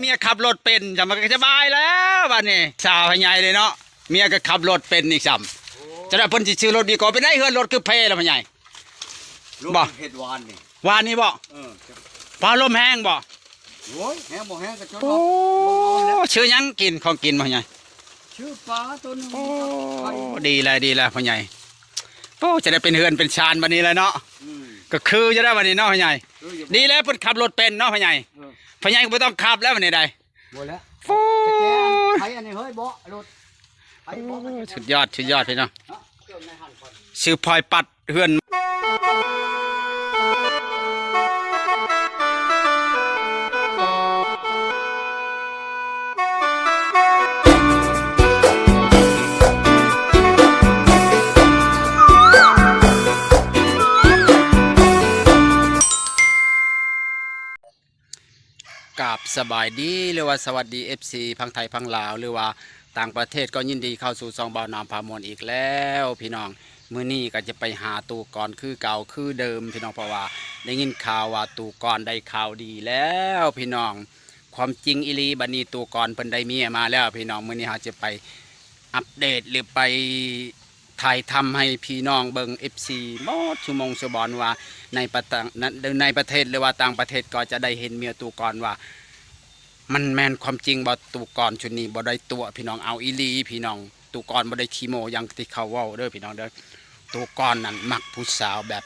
ເມຍຂັບລົດເປັນ ຈະມາສະບາຍແລ້ວບາດນີ້ ສາວໃຫຍ່ເດ້ເນາະ ເມຍກໍຂັບລົດເປັນອີກຊ້ຳ. ຈະໄດ້ເພິ່ນຊິຊື້ລົດວີໂກ້ ເປັນໄດເຮືອນລົດຄືເພລະພໍ່ໃຫຍ່? ບໍ່ ເຮັດວານນີ້ ວານນີ້ບໍ່? ເອີ ຟ້າລົມແຮງບໍ່? ໂອ້ຍ ແຮງບໍ່ແຮງກໍຈົນ ໂອ້ ເອົາ ຊື້ຫຍັງກິນ ຂອງກິນບໍ່ໃຫຍ່? ຊື້ປາຕົວໜຶ່ງ ໂອ້ ໄຂ່ ດີແລ້ວ ດີແລ້ວພໍ່ໃຫຍ່. ໂອ້ ຈະໄດ້ເປັນເຮືອນເປັນຊານບາດນີ້ແຫຼະເນາະ. ອືມ ກໍຄືຈະໄດ້ບາດນີ້ເນາະພໍ່ໃຫຍ່. ເອີ ດີແລ້ວເພິ່ນຂັບລົດເປັນເນາະພໍ່ໃຫຍ່. ເອີ ພໍ່ໃຫຍ່ກໍບໍ່ຕ້ອງຂັບແລ້ວບາດນີ້ໄດ໋. ບໍ່ແລ້ວ ໂອ້ຍ ໄປແຈອັນ ໄປອັນນີ້ເຮີ້ຍ ເບາະລົດ ໄປເບາະ ໂອ້ຍ ສຸດຍອດ ສຸດຍອດພີ່ນ້ອງ. ເອີ ຊື້ພອຍປັດ ເຮືອນ ກາບສະບາຍດີ ຫຼືວ່າສະຫວັດດີ ເອັຟຊີ ພັງໄທພັງລາວ ຫຼືວ່າຕ່າງປະເທດ ກໍຍິນດີເຂົ້າສູ່ຊ່ອງບ່າວນາມພາມ່ວນອີກແລ້ວພີ່ນ້ອງ. ມື້ນີ້ກໍຈະໄປຫາຕູ້ກອນຄືເກົ່າຄືເດີມພີ່ນ້ອງ ເພາະວ່າໄດ້ຍິນຂ່າວວ່າຕູ້ກອນໄດ້ຂ່າວດີແລ້ວພີ່ນ້ອງ. ຄວາມຈິງອີ່ຫຼີ ບັດນີ້ຕູ້ກອນເພິ່ນໄດ້ເມຍມາແລ້ວພີ່ນ້ອງ. ມື້ນີ້ເຮົາຈະໄປອັບເດດ ຫຼືໄປ ຖ່າຍທຳໃຫ້ພີ່ນ້ອງເບິ່ງ ເອັຟຊີ ໝົດຊຸມອງຊຸບອນວ່າ ໃນປະເທດ ໃນປະເທດ ຫຼືວ່າຕ່າງປະເທດ ກໍຈະໄດ້ເຫັນເມຍຕູ້ກອນວ່າ ມັນແມ່ນຄວາມຈິງບໍ່. ຕູ້ກອນຊຸດນີ້ບໍ່ໄດ້ຕົວະພີ່ນ້ອງ ເອົາອີ່ຫຼີພີ່ນ້ອງ. ຕູ້ກອນບໍ່ໄດ້ຂີ້ໂມ້ຢ່າງທີ່ເຂົາເວົ້າເດີພີ່ນ້ອງເດີ. ຕູ້ກອນນັ້ນມັກຜູ້ສາວແບບ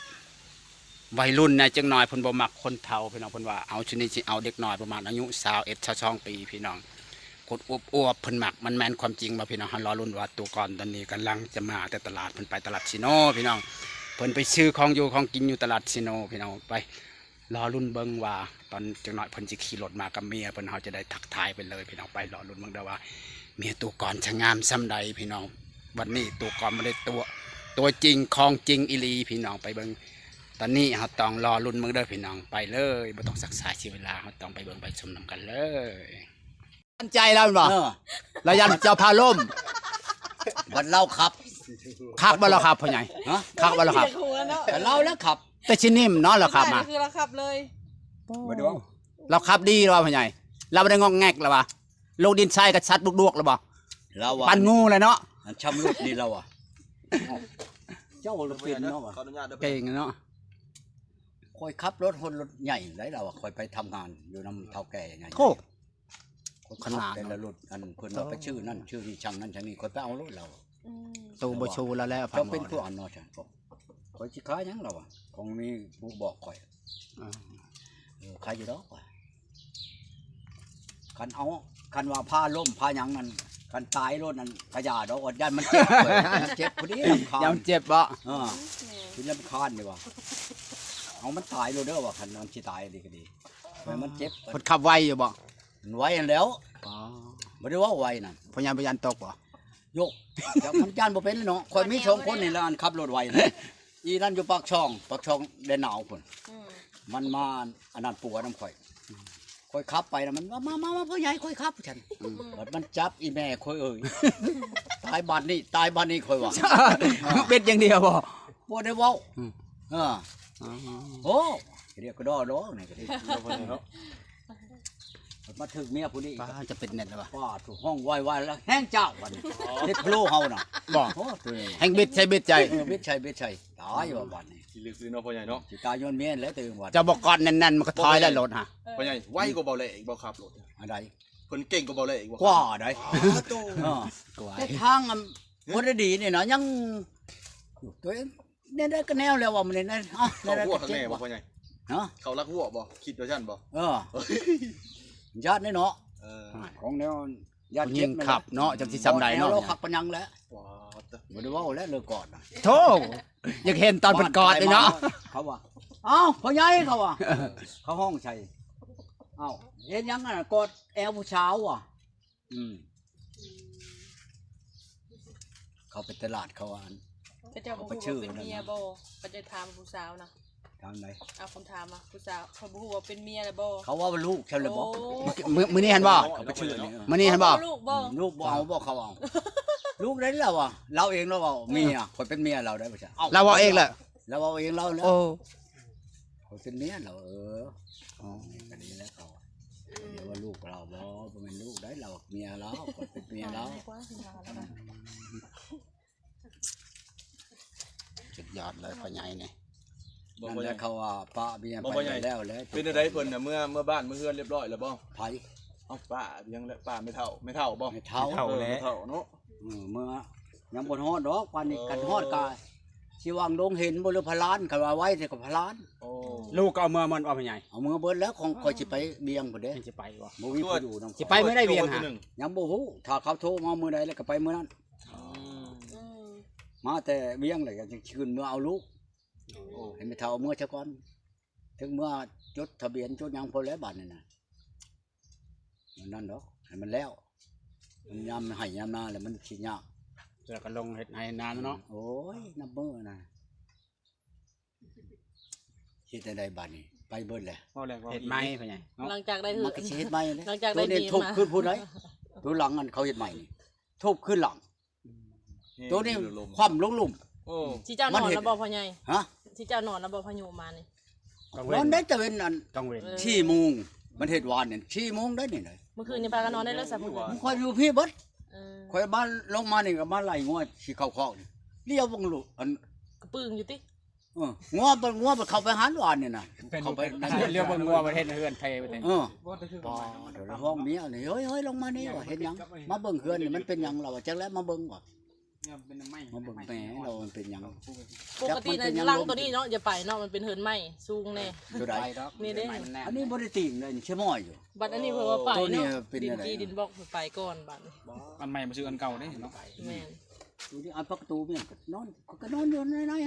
ໄວລຸ້ນແດ່ຈັກໜ້ອຍ ເພິ່ນບໍ່ມັກຄົນເຖົ້າພີ່ນ້ອງ. ເພິ່ນວ່າເອົາ ຊຸດນີ້ຊິເອົາເດັກນ້ອຍປະມານອາຍຸຊາວເອັດ ຊາວສອງປີພີ່ນ້ອງ ຄົນອວບໆ ເພິ່ນມັກ. ມັນແມ່ນຄວາມຈິງບໍ່ພີ່ນ້ອງ? ເຮົາລໍລຸ້ນວ່າຕູ້ກອນຕອນນີ້ກຳລັງຈະມາແຕ່ຕະຫຼາດ ເພິ່ນໄປຕະຫຼາດຊີໂນພີ່ນ້ອງ. ເພິ່ນໄປຊື້ຂອງຢູ່ຂອງກິນຢູ່ຕະຫຼາດຊີໂນພີ່ນ້ອງ. ໄປລໍລຸ້ນເບິ່ງວ່າຕອນຈັກໜ້ອຍເພິ່ນຊິຂີ່ລົດມາກັບເມຍເພິ່ນ ເຮົາຈະໄດ້ທັກທາຍເພິ່ນເລີຍພີ່ນ້ອງ. ໄປລໍລຸ້ນເບິ່ງເດີວ່າເມຍຕູ້ກອນຈະງາມສ່ຳໃດພີ່ນ້ອງ. ວັນນີ້ຕູ້ກອນບໍ່ໄດ້ຕົວະ ຕົວຈິງຂອງຈິງອີ່ຫຼີພີ່ນ້ອງ. ໄປເບິ່ງ ຕອນນີ້ເຮົາຕ້ອງລໍລຸ້ນເບິ່ງເດີພີ່ນ້ອງ. ໄປເລີຍ ບໍ່ຕ້ອງຊັກຊ້າເສຍເວລາ ເຮົາຕ້ອງໄປເບິ່ງໄປຊົມນຳກັນເລີຍ. ຢ້ານໃຈລາວແມ່ນບໍ່? ເອີ ລາວຢ້ານເຈົ້າພາລົ້ມ. ບັດລາວຂັບ ຄັກບໍ່ລາວຂັບພໍ່ໃຫຍ່? ຮະ? ຄັກບໍ່ລາວຂັບ? ແຕ່ລາວແລ້ວຂັບ ແຕ່ຊິນິ້ມເນາະລາວຂັບມາ ຄືລາວຂັບເລີຍ. ບໍ່ໄດ້ເວົ້າ ລາວຂັບດີລາວວ່າພໍ່ໃຫຍ່ ລາວບໍ່ໄດ້ງອກແງກລາວວ່າ. ໂລກດິນຊາຍກໍຊັດບວກໆ ລະບໍ່? ລາວວ່າ ປັນງູແຫຼະເນາະ ອັນຊຳລຸດນີ້ລາວວ່າ. ເຈົ້າລະເປັນເນາະວ່າ ເກັ່ງເນາະ. ຂ້ອຍຂັບລົດ ຮົນລົດໃຫຍ່ໄດ໋ລາວວ່າ. ຂ້ອຍໄປທຳງານຢູ່ນຳເຖົ້າແກ່ໃຫຍ່ ໂທ້ ຂະໜາດ ແຕ່ລະລົດ ອັນເພິ່ນວ່າໄປຊື້ນັ້ນຊື້ນີ້ ຊ່າງນັ້ນຊ່າງນີ້ ຂ້ອຍໄປເອົາໂລດລາວ. ອືມ ໂຕບໍ່ໂຊລະແລ້ວ ເຈົ້າເປັນຜູ້ອັນເນາະ. ຂ້ອຍຊິຂາຍຫຍັງລາວວ່າ ຂອງມີຜູ້ບອກຂ້ອຍ. ເອີ ຂາຍຢູ່ດອກວ່າ ຄັນເອົາ ຄັນວ່າພາລົ້ມພາຫຍັງນັ້ນ ຄັນຕາຍໂລດນັ້ນກະຢ່າດອກ ຢ້ານມັນເຈັບ. ມັນເຈັບພໍດີ ລຳຄານ ຢ້ານເຈັບບໍ່? ເອີ ເປັນລຳຄານນີ້ວ່າ ເອົາມັນຕາຍໂລດເດີວ່າ ຄັນມັນຊິຕາຍນີ້ກໍດີ ມັນເຈັບ. ເພິ່ນຂັບໄວຢູ່ບໍ່? ມັນໄວຫັ້ນແຫຼ້ວ. ອໍ ບໍ່ໄດ້ເວົ້າໄວນັ້ນ ພະຍານ ພະຍານຕົກບໍ່? ໂຍກ ຈັກມັນຢ້ານບໍ່ເປັນເນາະ. ຂ້ອຍມີສອງຄົນນີ້ລະ ອັນຂັບລົດໄວນະ. ອີນັ້ນຢູ່ປາກຊ່ອງ ປາກຊ່ອງແດນໜາວພຸ້ນ ອືມ ມັນມາອັນນັ້ນປົວນຳຂ້ອຍ. ອືມ ຂ້ອຍຂັບໄປນະ ມັນວ່າ ມາ ມາ ມາ ພໍ່ໃຫຍ່ ຂ້ອຍຂັບ ຊັ້ນ. ອືມ ບັດມັນຈັບອີແມ່ຂ້ອຍເອີຍ ຕາຍບາດນີ້ ຕາຍບາດນີ້ ຂ້ອຍວ່າ. ເບັດຢ່າງດຽວບໍ່? ບໍ່ໄດ້ເວົ້າ. ອືມ ເອີ ອໍ ໂອ້ ກະດຽກກະດໍ້ດອກນີ້ກະດີເນາະ. ມາຖືກເມຍຜູ້ນີ້ ປ້າ ຈະເປັນແໜ້ນແລ້ວວ່າ ປ້າ ຖືກຮ້ອງວາຍໆ ແລ້ວແຮງຈ້າວບັດນີ້ ເຮັດພະໂລ້ເຮົານະ. ບໍ່ ໂອ້ ໂຕນີ້ ແຮງບິດໃສ່ບິດໃສ່ ເອີ ບິດໃສ່ບິດໃສ່ ຕາຍວ່າບັດນີ້. ຊິລຶກຢູ່ເນາະພໍ່ໃຫຍ່ເນາະ ຊິຕາຍຍ້ອນເມຍແຫຼະ. ແຕ່ວ່າເຈົ້າບໍ່ກອດແໜ້ນໆ ມັນກໍຖອຍແລ້ວລົດຫະ. ພໍ່ໃຫຍ່ ໄວກວ່າເບົາແຫຼອີກບໍ່ ຂັບລົດອັນໃດ? ເພິ່ນເກັ່ງກວ່າເບົາແຫຼອີກບໍ່? ກວ່າໃດ໋. ອໍ ໂຕ ເອີ ກວ່າ ແຕ່ທາງອັນບໍ່ໄດ້ດີນີ້ນະ ຍັງ ໂຕເອງ ແນວໃດກໍແນວແລ້ວວ່າມື້ນີ້ນະ. ເອົ້າ ເຂົ້າຫົວຂ້າງໃນບໍ່ພໍ່ໃຫຍ່? ຮະ? ເຂົ້າຫຼັກຫົວບໍ່? ຄິດວ່າຊັ້ນບໍ່? ເອີ ຢ້ານເດ້ເນາະ. ເອີ ຂອງແນວຢ້ານເຈັບ ຜູ້ຍິງຂັບເນາະ ຈັກຊິຊ່ຳໃດເນາະ. ແນວລາວຄັກປານຫຍັງແຫຼະ. ວ້າ ບໍ່ໄດ້ເວົ້າແລ້ວເລີກກອດນະ. ໂທ້ ຢາກເຫັນຕອນເພິ່ນກອດເດ້ເນາະ. ເຂົາວ່າ ອ້າວ ພໍ່ໃຫຍ່ ເຂົາວ່າ ເຂົາຮ້ອງໃສ່ ອ້າວ ເຮັດຫຍັງອັນນັ້ນ ກອດແອວຜູ້ສາວວ່າ. ອືມ ເຂົາໄປຕະຫຼາດ ເຂົາວ່າ ເຂົາເຈົ້າບໍ່ຮູ້ວ່າເປັນເມຍບໍ່? ເຂົາໄປຊື້ນັ້ນນະ ເຂົາເຈົ້າຖາມຜູ້ສາວນະ. ຖາມໃດ? ເອົາ ເຂົາຖາມວ່າ ຜູ້ສາວ ເຂົາບໍ່ຮູ້ວ່າເປັນເມຍແລ້ວບໍ່? ເຂົາວ່າລູກຊັ້ນແລ້ວບໍ່? ໂອ້ ມື້ ມື້ນີ້ຫັ້ນບໍ່? ເຂົາໄປຊື້ນີ້ ມື້ນີ້ຫັ້ນບໍ່? ລູກບໍ່? ລູກບໍ່ເອົາບໍ່? ເຂົາເອົາ ລູກໄດ້ແລ້ວວ່າ ລາວເອງລາວເວົ້າ ເມຍ ຂ້ອຍເປັນເມຍລາວໄດ໋ ວ່າຊັ້ນ. ເອົ້າ ລາວເວົ້າເອງແຫຼະ ລາວເວົ້າເອງລາວນະ. ໂອ້ ຂ້ອຍເປັນເມຍລາວ. ເອີ ອໍ ກໍດີແລ້ວເຂົາ เดี๋ยวว่าลูกเราบ่ บ่แม่นลูกได้ เราเมียเรา ก็เป็นเมียเรา สุดยอดเลยพ่อใหญ่นี่ บ่ นั่นแหละ เขาว่าปะเมียไปแล้วแหละ เป็นจั่งใดเพิ่นน่ะ เมือ เมือบ้านเมือเฮือนเรียบร้อยแล้วบ่ ไผ เอ้า ป้ายังแหละ ป้าแม่เฒ่า แม่เฒ่าบ่ แม่เฒ่า เออ แม่เฒ่าเนาะ เออ เมือ ยังบ่ฮอดดอก ปานนี้ เออ คันฮอดก็สิหวังดงเห็นบ่ หรือพะลาน คันว่าไว้นี่ก็พะลาน โอ้ ลูกก็เอาเมือมัน เอาไปใหญ่ เอาเมือเบิดแล้ว ของข้อยสิไปเวียงพุ้นเด้ สิไปบ่ บ่มีผู้อยู่นำ สิไปมื้อใดเวียงหา ยังบ่ฮู้ ถ้าเขาโทรมามื้อใดแล้วก็ไปมื้อนั้น อืม มาแต่เวียงแล้วก็สิขึ้นเมือเอาลูก โอ้ ให้แม่เฒ่าเอาเมือซะก่อน ถึงเมือจดทะเบียนจดหยังพอแล้วบัดนี้นะ มันนั่นดอก ให้มันแล้ว มันยามไฮ่ยามนาแล้วมันสิยาก แล้วก็ลงเฮ็ดไฮ่นาเนาะ โอ้ย นับมื้อนะ เฮ็ดจั่งใดบัดนี้ ไปเบิดแล้ว เว้าแล้ว เฮ็ดใหม่พ่อใหญ่เนาะ หลังจากได้เฮือน มันก็สิเฮ็ดใหม่เลย หลังจากได้ ตัวนี้ ดี ทุบ มา ขึ้นพุ้นได ตัวหลังอันเขาเฮ็ดใหม่นี่ ทุบขึ้นหลัง อืม ตัวนี้ แฮงอยู่ลม คว่ำลงลุ่ม โอ้ สิเจ้านอนแล้วบ่พ่อใหญ่ ฮะ สิเจ้านอนแล้วบ่พายุมานี่ กลางเว็น นอนได้แต่เว็นอัน กลางเว็น เออ สี่โมง มันเฮ็ดวานนี่ สี่โมงได้นี่นะ เมื่อคืนนี้พากันนอนได้แล้วซะ เมื่อคืน ข้อยอยู่พี้เบิด เออ ข้อยมาลงมานี่ก็มาไล่งัวสิเข้าคอกนี่ เลี้ยวเบิ่งลูก อัน กระปึ้งอยู่ติ เออ งัว งัวมันเข้าไปหันวานนี่นะ เข้าไป เลี้ยวเบิ่งงัวมันเห็นเฮือนไผไปเลย เออ ปอด เดี๋ยวห้องเมียนี่ เฮ้ย เฮ้ย ลงมานี่ว่ะ เห็นหยัง มาเบิ่งเฮือนนี่มันเป็นหยัง เราว่าจักแล้ว มาเบิ่งว่ะ เนี่ยมันเป็นน้ำไหม้ มาเบิ่งแม่เรามันเป็นหยัง ปกตินะ จักมันเป็นหยัง หลังตัวนี้เนาะ อย่าไปเนาะ มันเป็นเฮือนใหม่ สูงแน่ ตัวใด นี่เด้ อันนี้บ่ได้ติ่งเลย นี่ใช่ม้อยอยู่ บัดอันนี้เพิ่นว่าไป ตัวนี้ เนาะ เป็น ดิน อะไร ที่ดินบล็อกไปก่อนบัดนี้ อันใหม่มันคืออันเก่าเด้เนาะ แม่น ดูนี่ อันพักตูเมียก็นอน ก็นอนอยู่ในนั้น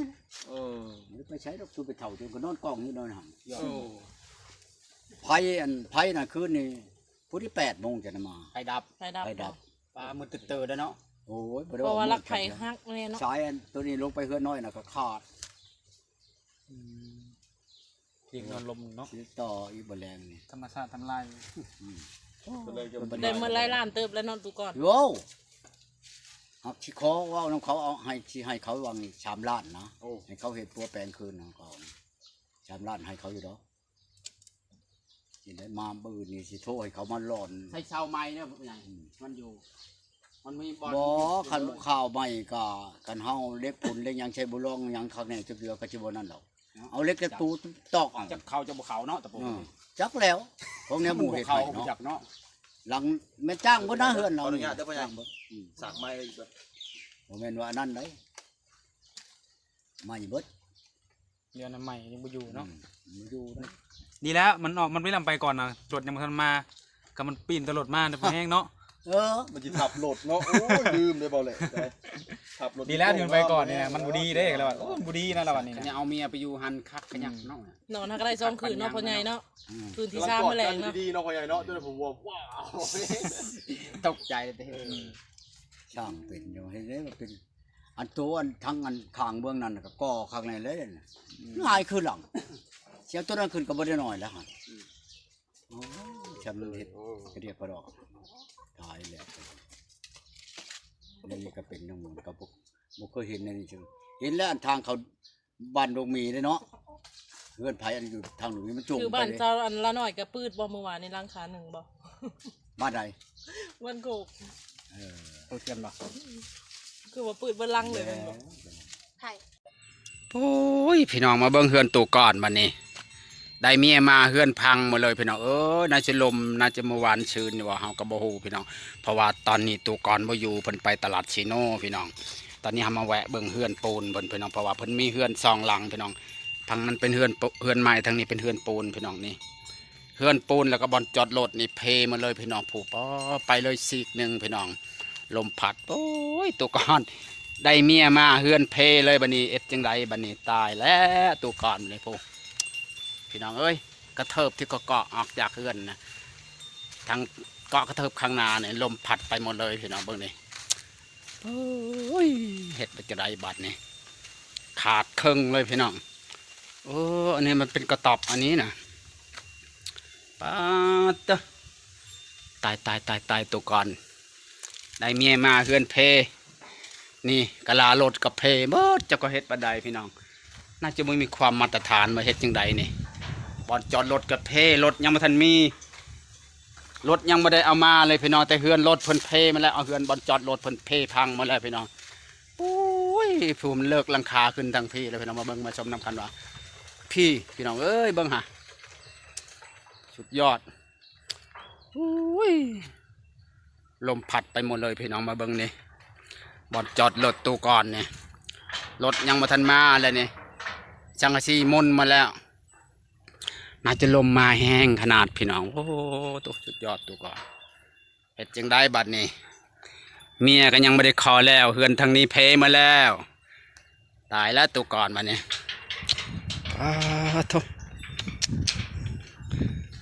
เออ บ่ได้ไปใช้ดอก ตูไปเฒ่าจนก็นอนกองอยู่นอนหั่น โอ้ ไผอัน ไผน่ะคืนนี้ ผู้ที่แปดโมงจะมา ไฟดับ ไฟดับ ไฟดับ ฟ้ามืดตึ๊ดๆ แล้วเนาะ โอ้ย บ่ได้ เพราะว่าลักไผหักแน่เนาะ สายอันตัวนี้ลงไปเฮือนน้อยน่ะก็ขาด อืม เตียงนอนลมเนาะ สิต่ออีกบ่แลงนี่ ธรรมชาติทำลาย อืม ก็เลยจะ ได้เมื่อหลายล้านเติบแล้วเนาะ ตู้ก่อน โว้ว ครับ สิขอเว้านำเขา เอาให้ สิให้เขาวางนี่สามล้านนะ โอ้ ให้เขาเฮ็ดปัวแปลงคืนของเขา สามล้านให้เขาอยู่ดอก สิได้มามื้ออื่นนี่สิโทรให้เขามาหล่อน ใส่เสาใหม่เด้อผู้ใหญ่ อืม มันอยู่ มันมีบ่อน บ่ อยู่ คันบ่ข่าวใหม่ก็ คันเฮาเหล็กปูนเหล็กหยังใช้บ่ลองหยังคักแน่จักเทื่อก็สิบ่นั่นดอก เนาะ เอาเหล็กตะปูตอกเอา จักเข้าจักบ่เข้าเนาะ ตะปู อืม จักแล้ว ของแนวหมู่เฮ็ดให้ บ่เข้า เนาะ จักเนาะ หลังแม่นจ้างเบิดนะเฮือนเรา ขออนุญาตเด้อพ่อใหญ่ จ้างเบิด อืม สากไม้อีกแบบ บ่แม่นว่าอันนั้นได๋ ไม้เบิด เดี๋ยวน้ำใหม่ยังบ่อยู่เนาะ อืม บ่อยู่นะ ดีแล้ว มันออก มันบ่ลำไปก่อนนะ รถยังบ่ทันมา ก็มันปีนแต่รถมาเนี่ย บ่แฮงเนาะ เออ มันสิทับรถเนาะ โอ้ย ลืมเลยบ่แหละ ทับรถ ดีแล้วที่มันไปก่อนนี่นะ มันบ่ดีเด้ แล้วว่า โอ้ มันบ่ดีนะ แล้วว่านี่นะ เอาเมียไปอยู่หั่นคักขะยักเนาะ นอนหาก็ได้สองคืนเนาะ พ่อใหญ่เนาะ อืม คืนที่สามมื้อแลงเนาะ ดีๆ เนาะ พ่อใหญ่เนาะ จนผมว่า ว้าว ตกใจเลยเด้ เออ อืม ช่างเป็นอยู่ เห็นแล้วเป็น อันตัวอันทั้งอันข้างเบื้องนั้นน่ะก็ก่อข้างในเลยน่ะ อืม หลายคือหลัง เสียตัวนั้นขึ้นก็บ่ได้น้อยแล้วหั่น อืม โอ้ย ฉันมันเฮ็ดกระเดียกกระดอก ตายแล้ว นี่ก็เป็นน้ำมันก็บ่ บ่เคยเห็นในนี้ เห็นแล้วอันทางเขา บ้านดงหมีเด้เนาะ เฮือนไผอันอยู่ทางหลุยมันจุ่ม คือบ้าน ไปเลย เจ้าอันละน้อยกะปืดบ่ มื้อวานนี้หลังคาหนึ่งบ่ บ้านใด บ้านโคก เออ โตเตียนบ่ คือว่าปืดเบิดหลังเลยแม่นบ่ ไผ โอ้ย พี่น้องมาเบิ่งเฮือนโตก่อนบัดนี้ ได้เมียมาเฮือนพังหมดเลยพี่น้องเอ้ย น่าจะลม น่าจะเมื่อวานซืนนี่ว่า เฮาก็บ่ฮู้พี่น้อง เพราะว่าตอนนี้โตก่อนบ่อยู่ เพิ่นไปตลาดเซโนพี่น้อง ตอนนี้เฮามาแวะเบิ่งเฮือนปูนเพิ่นพี่น้อง เพราะว่าเพิ่นมีเฮือนสองหลังพี่น้อง ฝั่งนั้นเป็นเฮือนปู เฮือนไม้ ทางนี้เป็นเฮือนปูนพี่น้องนี่ เฮือนปูนแล้วก็บ่อนจอดรถนี่เพหมดเลยพี่น้อง ผู้ ปอ ไปเลยซีกหนึ่งพี่น้อง ลมพัด โอ้ย โตก่อน ได้เมียมาเฮือนเพเลยบัดนี้ เอ็ดจั่งใดบัดนี้ ตายแล้วโตก่อนเลยผู้ พี่น้องเอ้ย กระเทิบที่เกาะๆ ออกจากเฮือนนะ ทั้งเกาะกระเทิบข้างหน้านี่ ลมพัดไปหมดเลยพี่น้อง เบิ่งนี่ โอ้ย เฮ็ดไปจะได้บัดนี้ ขาดครึ่งเลยพี่น้อง โอ้ อันนี้มันเป็นกระต๊อบอันนี้นะ ป๊าดเต๊อะ ตาย ตาย ตาย ตาย โตก่อน ได้เมียมาเฮือนเพ นี่กะลารถกะเพเบิด เจ้าก็เฮ็ดบ่ได้พี่น้อง น่าจะบ่มีความมาตรฐาน ว่าเฮ็ดจั่งใดนี่ บ่อนจอดรถกะเพ รถยังบ่ทันมี ລົດຍັງບໍ່ໄດ້ເອົາມາເລີຍພີ່ນ້ອງ, ແຕ່ເຮືອນລົດເພິ່ນເພໝົດແລ້ວ, ເອົາເຮືອນບ່ອນຈອດລົດເພິ່ນເພພັງໝົດແລ້ວພີ່ນ້ອງ. ໂອ້ຍ ພູມເລີກຫຼັງຄາຂຶ້ນທາງພີ້ແລ້ວພີ່ນ້ອງ, ມາເບິ່ງມາຊົມນຳກັນວ່າ ພີ້ ພີ່ນ້ອງເອີຍ ເບິ່ງຫາ ສຸດຍອດ. ໂອ້ຍ ລົມພັດໄປໝົດເລີຍພີ່ນ້ອງ, ມາເບິ່ງນີ້ ບ່ອນຈອດລົດຕູ້ກ່ອນນີ້, ລົດຍັງບໍ່ທັນມາເລີຍນີ້, ສັງກະສີໝຸ່ນໝົດແລ້ວ. ໜ້າຈະລົມມາແຮງຂະໜາດພີ່ນ້ອງ. ໂອ້ໂຕ ສຸດຍອດຕູ້ກ່ອນ. ເຮັດຈັ່ງໃດບັດນີ້? ເມຍກໍຍັງບໍ່ໄດ້ຂໍແລ້ວ, ເຮືອນທາງນີ້ເພໝົດແລ້ວ. ຕາຍແລ້ວຕູ້ກ່ອນບັດນີ້. ປາໂທ້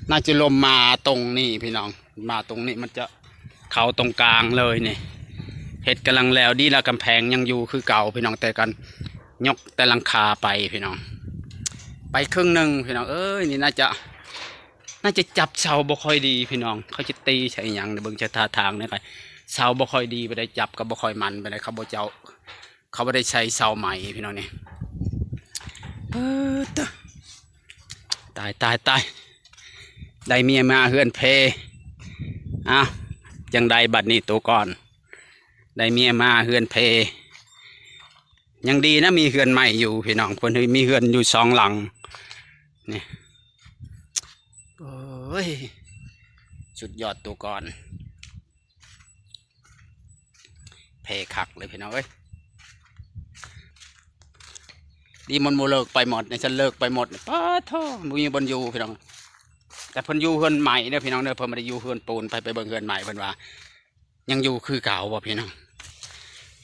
ໜ້າຈະລົມມາຕົງນີ້ພີ່ນ້ອງ, ມາຕົງນີ້ມັນຈະເຂົ້າຕົງກາງເລີຍນີ້. ເຮັດກຳລັງແລ້ວ, ດີລະກຳແພງຍັງຢູ່ຄືເກົ່າພີ່ນ້ອງ, ແຕ່ກັນຍົກແຕ່ຫຼັງຄາໄປພີ່ນ້ອງ, ໄປເຄິ່ງໜຶ່ງພີ່ນ້ອງເອີຍ. ນີ້ໜ້າຈະ ໜ້າຈະຈັບເສົາບໍ່ຄ່ອຍດີພີ່ນ້ອງ, ເຂົາຈະຕີໃສ່ຫຍັງ ເບິ່ງຈາກທ່າທາງນີ້ ເສົາບໍ່ຄ່ອຍດີປານໃດ, ຈັບກໍບໍ່ຄ່ອຍໝັ້ນປານໃດ, ເຂົາບໍ່ເຈົ້າ ເຂົາບໍ່ໄດ້ໃສ່ເສົາໃໝ່ພີ່ນ້ອງນີ້. ເອີ ຕາຍ ຕາຍ ຕາຍ ຕາຍ ໄດ້ເມຍມາເຮືອນເພ. ອ້າວ ຈັ່ງໃດບັດນີ້ໂຕກ່ອນ, ໄດ້ເມຍມາເຮືອນເພ. ຍັງດີນະ ມີເຮືອນໃໝ່ຢູ່ພີ່ນ້ອງ, ເພິ່ນມີເຮືອນຢູ່ສອງຫຼັງນີ້. ໂອ້ຍ ສຸດຍອດໂຕກ່ອນ, ເພຄັກເລີຍພີ່ນ້ອງເອີຍ. ດີມັນບໍ່ເລີກໄປໝົດນີ້, ຄັນເລີກໄປໝົດນີ້ ປາໂທ້ ບໍ່ມີບ່ອນຢູ່ພີ່ນ້ອງ. ແຕ່ເພິ່ນຢູ່ເຮືອນໃໝ່ເດີພີ່ນ້ອງເດີ, ເພິ່ນບໍ່ໄດ້ຢູ່ເຮືອນປູນ. ໄປ ໄປເບິ່ງເຮືອນໃໝ່ເພິ່ນວ່າ ຍັງຢູ່ຄືເກົ່າບໍ່ພີ່ນ້ອງ?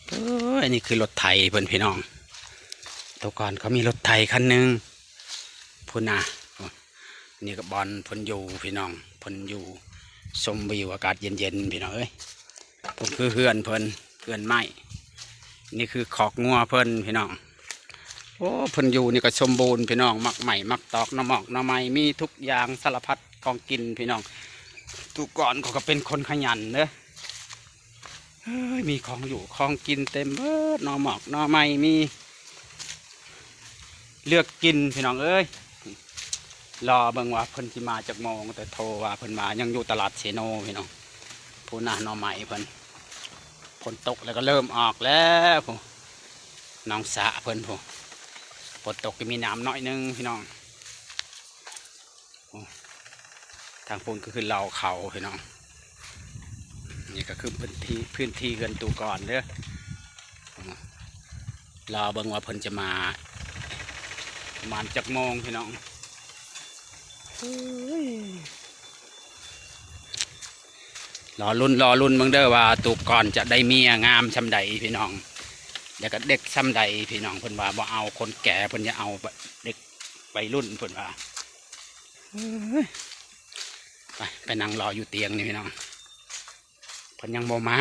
ເອີຍ ນີ້ຄືລົດໄຖເພິ່ນພີ່ນ້ອງ. ແຕ່ກ່ອນເຂົາມີລົດໄຖຄັນໜຶ່ງພຸ້ນນະ. ນີ້ກໍບ່ອນເພິ່ນຢູ່ພີ່ນ້ອງ, ເພິ່ນຢູ່ຊົມວິວອາກາດເຢັນໆ ພີ່ນ້ອງເອີຍ. ພຸ້ນຄືເຮືອນເພິ່ນ, ເຮືອນໄມ້. ນີ້ຄືຄອກງົວເພິ່ນພີ່ນ້ອງ. ໂອ້ ເພິ່ນຢູ່ນີ້ກໍສົມບູນພີ່ນ້ອງ, ໝາກໄມ້ ໝາກຕອກ ໜໍ່ໝອກ ໜໍ່ໄມ້ ມີທຸກຢ່າງສາລະພັດຂອງກິນພີ່ນ້ອງ. ແຕ່ກ່ອນເຂົາກໍເປັນຄົນຂະຫຍັນເດີ. ເອີຍ ມີຂອງຢູ່ຂອງກິນເຕັມເບີດ, ໜໍ່ໝອກ ໜໍ່ໄມ້ ມີເລືອກກິນພີ່ນ້ອງເອີຍ. ລໍເບິ່ງວ່າເພິ່ນຊິມາຈັກໂມງ, ແຕ່ໂທວ່າເພິ່ນວ່າຍັງຢູ່ຕະຫຼາດເຊໂນພີ່ນ້ອງ. ພຸ້ນນະ ໜໍ່ໄມ້ເພິ່ນ, ຝົນຕົກແລ້ວກໍເລີ່ມອອກແລ້ວ. ພຸ້ນ ໜອງສະເພິ່ນພຸ້ນ, ຝົນຕົກກໍມີນ້ຳໜ້ອຍໜຶ່ງພີ່ນ້ອງ. ໂອ້ ທາງພຸ້ນກໍຄືເລົ້າເຂົ້າພີ່ນ້ອງ. ນີ້ກໍຄືພື້ນທີ່ ພື້ນທີ່ເຮືອນຕູ້ກ່ອນເດີ. ລໍເບິ່ງວ່າເພິ່ນຈະມາປະມານຈັກໂມງພີ່ນ້ອງ. ເອີຍ ລໍລຸ້ນ ລໍລຸ້ນເບິ່ງເດີວ່າຕູ່ກ່ອນຈະໄດ້ເມຍງາມຊ່ຳໃດພີ່ນ້ອງ, ແລ້ວກໍເດັກຊ່ຳໃດພີ່ນ້ອງ. ເພິ່ນວ່າບໍ່ເອົາຄົນແກ່, ເພິ່ນຈະເອົາເດັກໄວລຸ້ນເພິ່ນວ່າ. ເອີຍ ໄປ ໄປນັ່ງລໍຢູ່ຕຽງນີ້ພີ່ນ້ອງ, ເພິ່ນຍັງບໍ່ມາ.